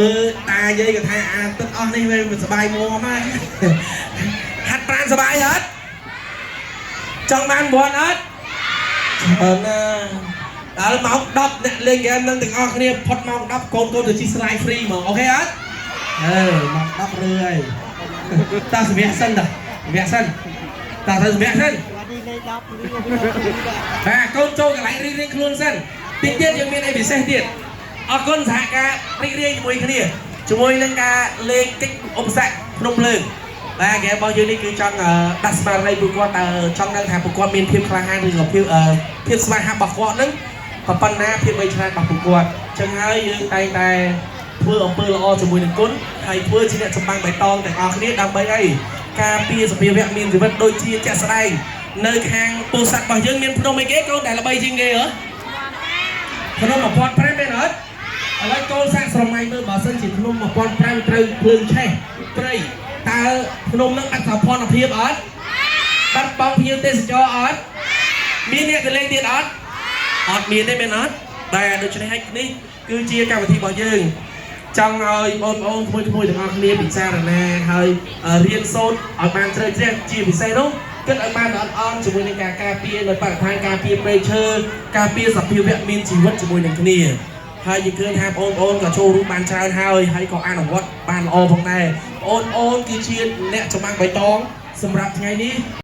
មើលតាយាយក៏ថាអាទឹកអស់នេះវាសบายមួមហើយហាត់ប្រានសบายអត់ចង់បានបនអត់ច្រើនណាដល់ម៉ោង10អ្នកលេងហ្គេមនឹងទាំងអស់គ្នាផុតម៉ោង10កូនកូនទៅជិះស្រាយ free ហ្មង OK អត់អឺម៉ោង10រឿយតោះសម្រាប់សិនតោះសម្រាប់សិនតោះទៅសម្រាប់សិន បាទកូនចូលកន្លែងរៀងរៀងខ្លួនសិនតិចទៀតយើងមានអីពិសេសទៀតអរគុណសហការរីករាយជាមួយគ្នាជាមួយនឹងការលេងកិច្ចឧបសគ្គភ្នំភ្លើងបាទហ្គេមរបស់យើងនេះគឺចង់ដាស់ស្មារតីពួកគាត់តើចង់ដឹងថាពួកគាត់មានភាពក្លាហានឬក៏ភាពភាពស្វាហាប់របស់គាត់ហ្នឹងក៏ប៉ុណ្ណាភាពវៃឆ្លាតរបស់ពួកគាត់ចឹងហើយយើងតែងតែធ្វើអំពើល្អជាមួយនឹងគុណហើយធ្វើជាអ្នកចម្បាំងបៃតងទាំងអស់គ្នាដើម្បីអីការពារសភាវៈមានជីវិតដូចជាជាក់ស្ដែងនៅខាងពោធិ៍សាត់របស់យើងមានភ្នំអីគេកូនដែលល្បីជាងគេហ៎ភ្នំ1005មែនអត់ឥឡូវកូនសាកស្រមៃមើលបើសិនជាភ្នំ1005ត្រូវភ្លើងឆេះព្រៃតើភ្នំនឹងអត់សោភ័ណភាពអត់បាត់បង់ភ្ញៀវទេសចរអត់មានអ្នកទៅលេងទៀតអត់អត់មានទេមែនអត់តែដូច្នេះហើយនេះគឺជាកម្មវិធីរបស់យើងចង់ឲ្យបងប្អូនក្មួយៗទាំងអស់គ្នាពិចារណាហើយរៀនសូត្រឲ្យបានជ្រៅជ្រះជាពិសេសនោះគិតឲ្យបានល្អិតល្អន់ជាមួយនឹងការការពារនៅបរិស្ថានការពារព្រៃឈើការពារសភាវៈមានជីវិតជាមួយនឹងគ្នាហើយយើងឃើញថាបងប្អូនក៏ចូលរួមបានច្រើនហើយហើយក៏អនុវត្តបានល្អផងដែរបងប្អូនគឺជាអ្នកចម្បាំងបៃតងសម្រាប់ថ្ងៃនេះ។